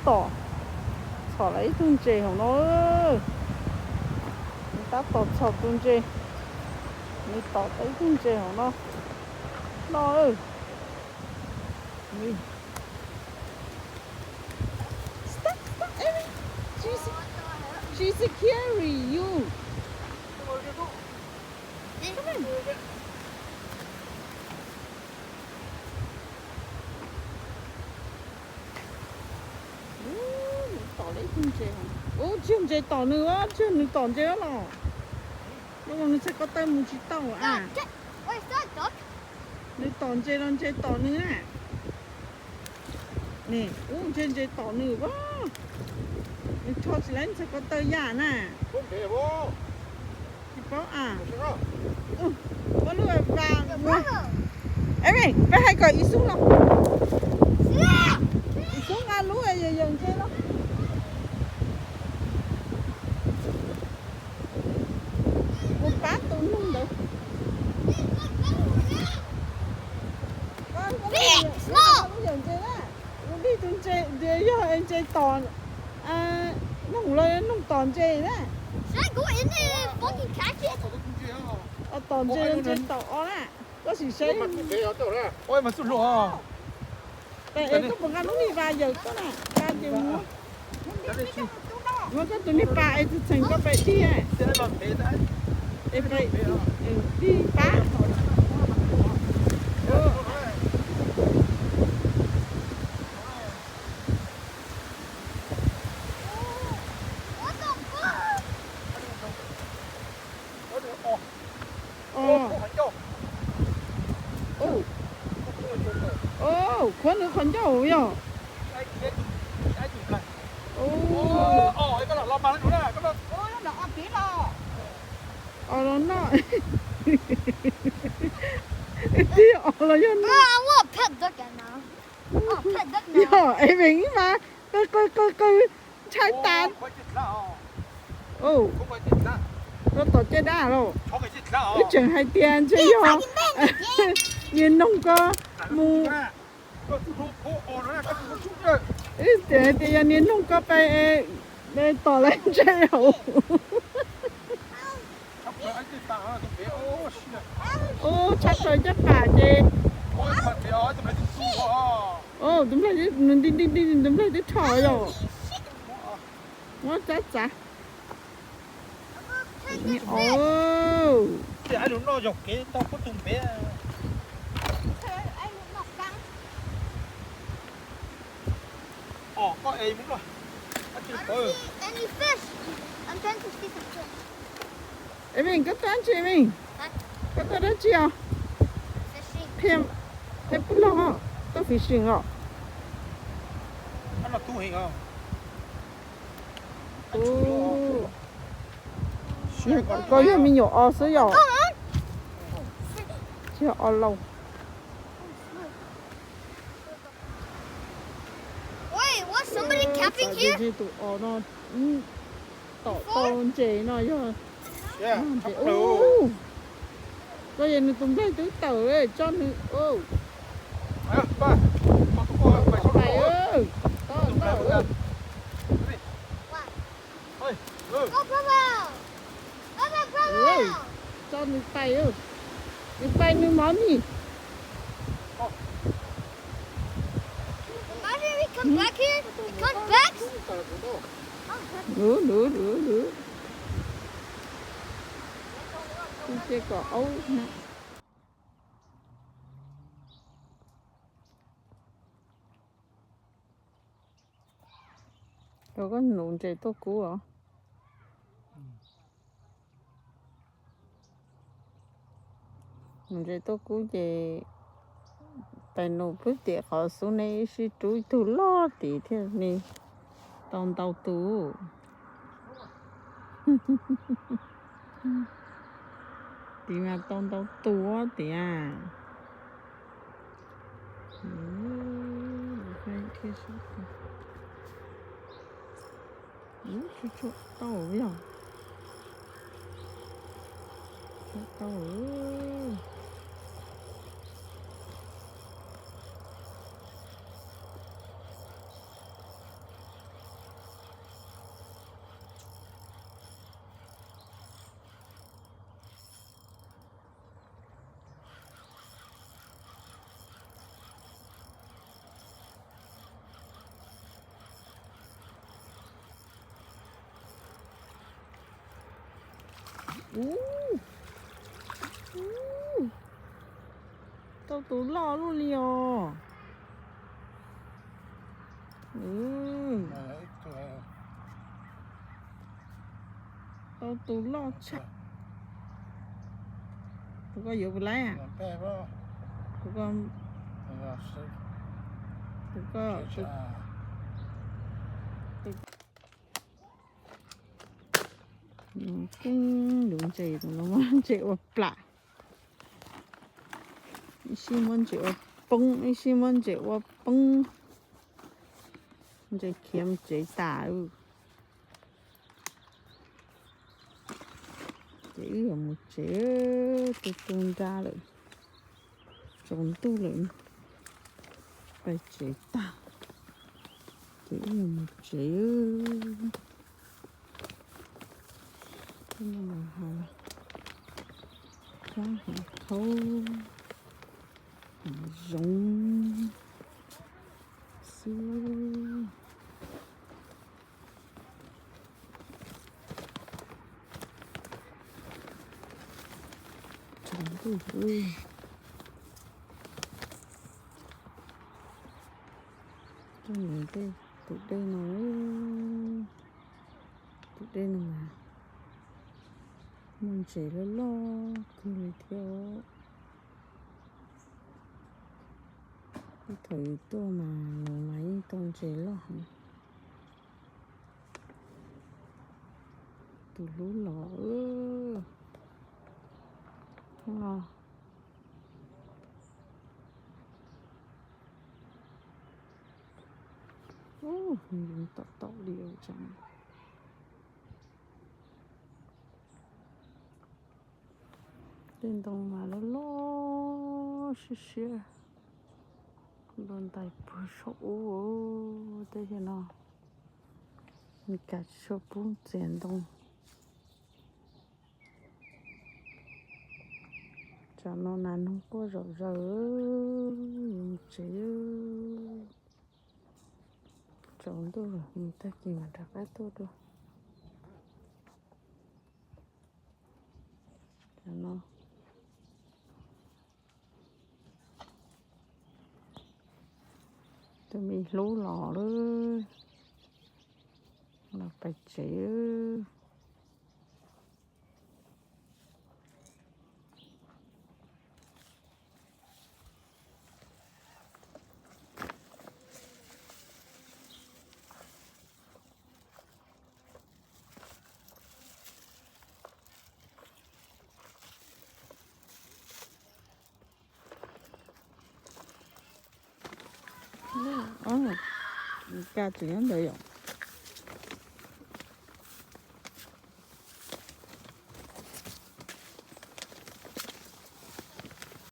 tom, txhom lawv ib tug ntses hauv no. Nws tab tom txhom tus ntses, nws tom tau ib tug ntses hauv no. No. Stop, stop, Erin. She's, she's scaring you. Come on. Ub, nws tom lawv ib tug ntses. Ub, tsis yog ntses tom nws, tsis yog nws tom ntses los. Zoo nws txhais ko taw mus tsis tau a. Nws tom ntses los ntses tom nws na. Ub, ntshe ntses tom nws a. Nws rho tsis lawv txhais ko taw yam na. Tsis paub a. Ua lub vas. Erin, peb hais kom Ib Xub los. Ib Xub nqa lub yawm ntses los. Mus pab tus neeg ntawd. Lub yawm ntses na, ua li tus ntses yog ntses tom, noog los noog tom ntses na. Tom ntses los ntses tom os na. Koj sim saib. Mas xub hluas. Pem es koj puas nqa lub me vas yawm koj na, nqa ces mus. Muab koj tus niag pas es txheem koj pem dig. Es pem dig pab. Khuab nws qhov ncauj yog. Os los noj. Tib os los yog noj. Yog es vem mas qw qw qw qw ntshai tas. Koj tom caj dab los. Wb tseem hais tias ntshe yog niag noog ko mus. Wb tseem hais tias yog niag noog ko pais tom lawv ntses hauv. Ub, tshab plaws caj pas ces. Tus nplaig, nws nti nti nti, tus nplaig twb rho yom. Muab txav txav. Emin, koj tuaj dab tsi Emin? Koj tuaj dab tsi os? Qhia, qhia pub log os, tuaj fishing os. Koj yog me nyuam os xwb yom? Tsis yog os laus. Tus os no tom tau ntses no yog. Koj yog nws tus nplaig twb tawm tso nws. Pais, tso nws pais, nws pais nws mov ni. Luv luv luv luv. Kuv cia kom aub na. Koj nus ntses tuaj kub os. Nus ntses tuaj kub ces pais nus pwb tim qhov xub neb sib rub ib tug loj tid thiab ne. Tau ntau tus. Tid mas tau ntau tus tiag. Tsuj tsuav tau yog. Tsuav tau. Ub, ub, tau tus loj luaj li os. Tau tus loj tshaj. Tus ko yuav puas laib? Tus ko, tus ko, tus ko, lub ntses no muab ntses ua plam. Ib sij muab ntses ua poob, ib sij muab ntses ua poob. Ntses khiav mus tsev tas. Ces wb yuav mus tsev, tu tu nra lawm, tsaus ntuj lawm, pais tsev tag. Ces wb yuav mus tsev. Tej no mas hav, hav khaub, hav zoov xwb. Tsaus ntuj, tsob niag dej, tus dej no, tus dej no mas muaj ntses loj loj kawg li thiab. Thaum yus tuaj mas nws mas yeej tau ntses loj heev. Tus hlub los no, ub, tom tom li tseem. Tej ntoo mas loj loj siab siab, npau ntais puag saum ub. Tej no Meskas tsis tshua pub txiav ntoo. Tsam no nas noog quaj zom zaws, yuav mus tsev. Tsaus ntuj lawm, mus tag kis mam rov qab tuaj dua. Tsam no tus me hlub los lawm, los pais tsev. Ka tseem nyob ntawd yom.